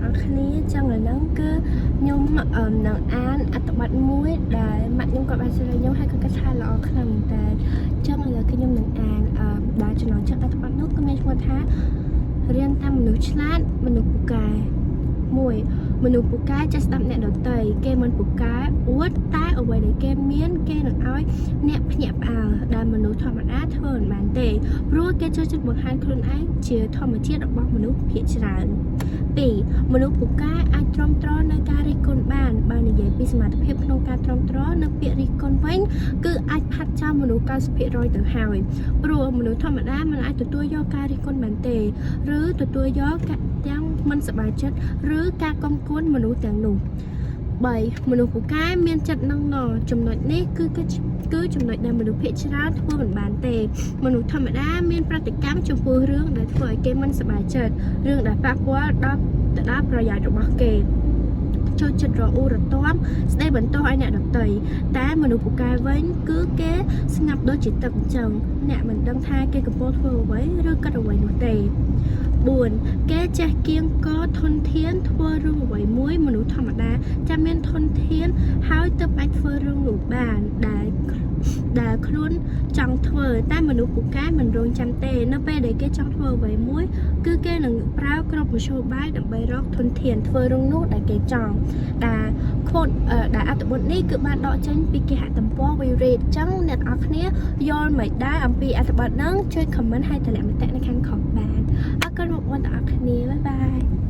អ្នកទាំងអស់គ្នាចឹងឥឡូវហ្នឹងគឺខ្ញុំអឺនឹងអានអត្ថបទមួយដែលម៉ាក់ខ្ញុំក៏បានសរសេរខ្ញុំហើយក៏គិតថាល្អខ្លាំងមែនតើចឹងឥឡូវគឺខ្ញុំនឹងអានអឺដែលចំណងជើងអត្ថបទនោះគឺមានឈ្មោះថារៀនតាមមនុស្សឆ្លាតមនុស្សពូកែ1មនុស្សពូកែចេះស្ដាប់អ្នកដទៃគេមិនពូកែអួតតែអ្វីដែលគេមានគេនឹងឲ្យអ្នកភ្ញាក់ផ្អើលដែលមនុស្សធម្មតាធ្វើមិនបានទេ ព្រោះគេចូលចិត្តបង្ហាញខ្លួនឯងជាធម្មជាតិរបស់មនុស្សភាគច្រើន2មនុស្សពូកែអាចទ្រាំទ្រនៅការរិះគន់បានបើនិយាយពីសមត្ថភាពក្នុងការទ្រាំទ្រនៅពាក្យរិះគន់វិញគឺអាចផាត់ចោលមនុស្ស90%ទៅហើយព្រោះមនុស្សធម្មតាមិនអាចទទួលយកការរិះគន់បានទេឬទទួលយកទាំងមិនសប្បាយចិត្តឬការកុំគួនមនុស្សទាំងនោះ3មនុស្សពូកែមានចិត្តនឹងណចំណុចនេះគឺគឺគឺចំណុចដែលមនុស្សភាគច្រើនធ្វើមិនបានទេ មនុស្សធម្មតាមានប្រតិកម្មចំពោះរឿងដែលធ្វើឲ្យគេមិនសប្បាយចិត្តរឿងដែលប៉ះពាល់ដល់ទៅដល់ប្រយោជន៍របស់គេចូលចិត្តរអ៊ូរទាំស្ដីបន្ទោសឲ្យអ្នកដទៃតែមនុស្សពូកែវិញគឺគេស្ងប់ដូចជាទឹកអញ្ចឹងអ្នកមិនដឹងថាគេកំពុងធ្វើអ្វីឬគិតអ្វីនោះទេ4គេចេះគៀងកធនធានធ្វើរឿងអ្វីមួយមនុស្សធម្មតាចាំមានធនធានហើយទើបអាចធ្វើរឿងនោះបានដែលដែលខ្លួនចង់ធ្វើតែមនុស្សពូកែមិនរងចាំទេនៅពេលដែលគេចង់ធ្វើអ្វីមួយគឺគេនឹងប្រើគ្រប់មធ្យោបាយដើម្បីរកធនធានធ្វើរឿងនោះដែលគេចង់ដែល quote ដែលអត្ថបទនេះគឺបានដកចេញពីគេហទំព័រ We Read អញ្ចឹងអ្នកទាំងអស់គ្នាយល់មិនដែរអំពីអត្ថបទហ្នឹងជួយ comment ហើយទម្លាក់មតិនៅខាងក្រោមបានអរគុណបងប្អូនទាំងអស់គ្នាbye bye.